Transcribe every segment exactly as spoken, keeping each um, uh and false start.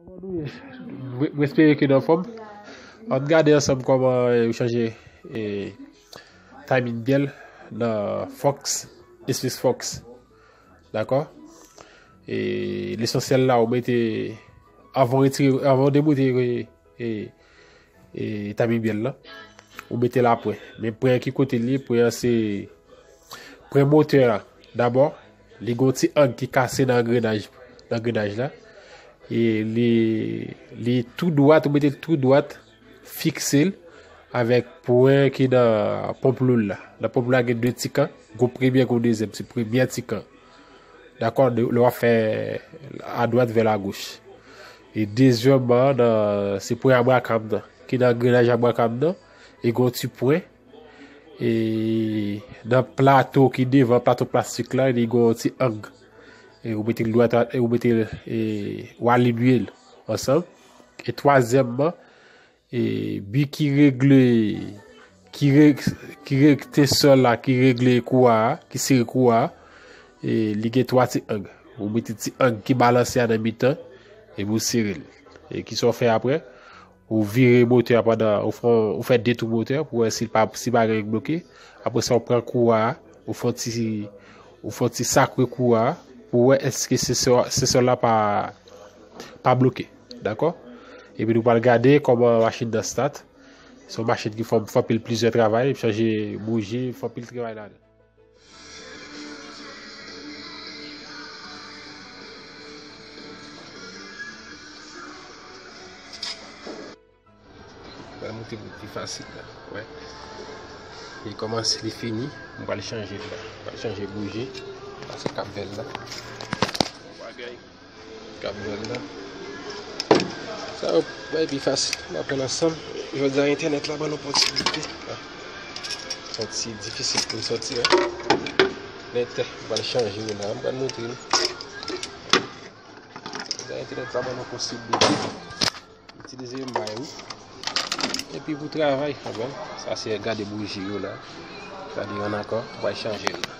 Mwen mwen espere ke nou anfòm. Ann gade ansanm kòman, eh, yo chanje, eh, timing bèl nan Fox, Espis Fox. Dakò? E lesansyèl la, ou mete, avan w retire, avan w demoute, eh, eh, eh, timing bèl la, ou mete l a pwen. Men pwen an ki kote l ye, pwen an se pwen motè a. Dabò, li gon ti ang ki kase nan angrenaj, nan angrenaj la. E li, li tou dwat, ou mete l tou dwat, fikse l avèk pwen ki nan ponp lwil la. Nan ponp lwil la gen de ti kan, gon premye, gon dezyèm, se premyè ti kan. Dakò, de- lè w ap fè adwat vè lagoch. E dezyèmman, nan, se pwen abrakam nan, ki nan angrenaj abrakam nan, e gon ti pwen, e nan plato ki devan, plato plastik la, li gon ti ang. E ou mete l dwat, e ou mete l, e ou alinye l ansanm. E twazyèmman, e bi ki regle, ki re- ki re- etensèl la, ki regle kouwa a, ki sere kouwa a, e li gen twa ti ang. Ou mete ti ang ki balanse a nan mitan, epi ou sere l. E kisa w fè apre? Ou vire motè a pandan, ou fè, ou fè de tou motè a pou wè si l pa, si pa gen bloke. Apre sa, ou pran kouwa a, ou fè yon ti, ou fè yon ti sakwe kouwa a pou wè èske sensò, sensò la pa, pa bloke. Dakò? Epi nou pral gade kòman machin nan start. Se yon machin ki fè, fè anpil plizyè travay, chanje bouji, fè anpil travay ladan. Mwen montre pou pi fasil la. Wè. Li kòmanse, li fini. Mwen pral chanje l la. Mwen pral chanje bouji. Pase kap vèl la. Bagay. Kap vèl la. Sa yo bay pi fasil. N aprann ansanm. Jodi a, entènèt la ban nou posiblite. Ah. Sòti difisil pou l sòti, wi. Nèt, m pral chanje l la, m pral montre nou. Jodi a, entènèt la ban nou posiblite itilize may ou. Epi pou travay, konprann? Sa se gade bouji yo la. Gade yon ankò, m pral chanje l la.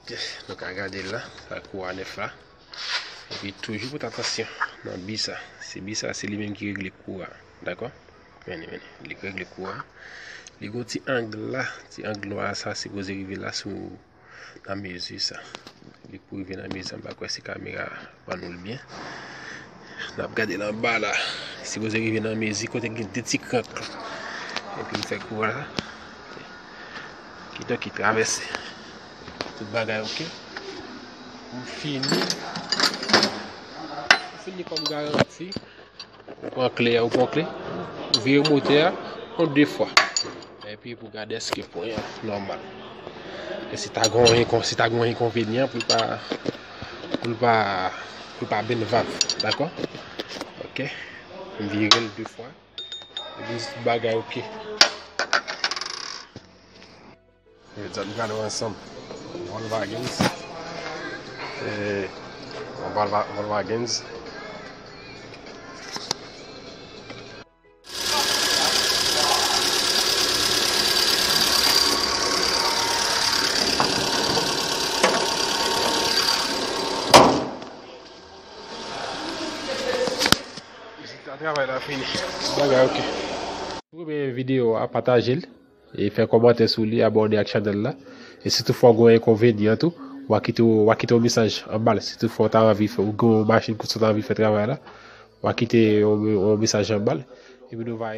Ok, nou ka gade l la, sa kouwa nèf la. Epi toujou pote atansyon nan bi sa. Se bi sa, se li menm ki regle kouwa. Dakò? Men li, men li. Li regle kouwa. Li gon ti ang la, ti ang nwa sa sipoze rive la sou nan mezi sa. Li pou rive nan mezi, m pa kwè si kamera ban nou l byen. N ap gade l anba la. Sipoze rive nan mezi kote gen de ti krank. Epi m fè kouwa la. Kidonk, li travèse. Tout bagay ok. M fini. M fini kòm garanti. Ou pran kle a, ou pran kle, ou vire motè a yon de fwa. Epi pou gade èske pwen an nòmal. E si ta gen yon enkon-, si ta gen yon enkonvenyan pou l pa, pou l pa, pou l pa benn valv, dakò? Ok. M vire l de fwa. Epi tout bagay ok. Jodi a nou gade ansanm Volkswagen. E, Volva- Volkswagen. Travay la fini. Bagay ok. Si w renmen videyo a, pataje l. E fè kòmantè sou li, abòne ak chanèl la. E si toutfwa w gen yon enkonvenyan tou, w a kite, w a kite yon mesaj anba l. Si toutfwa w ta anvi fè, ou gen yon machin konsa w ta anvi fè travay la, w a kite yon, yon mesaj anba l. Epi nou va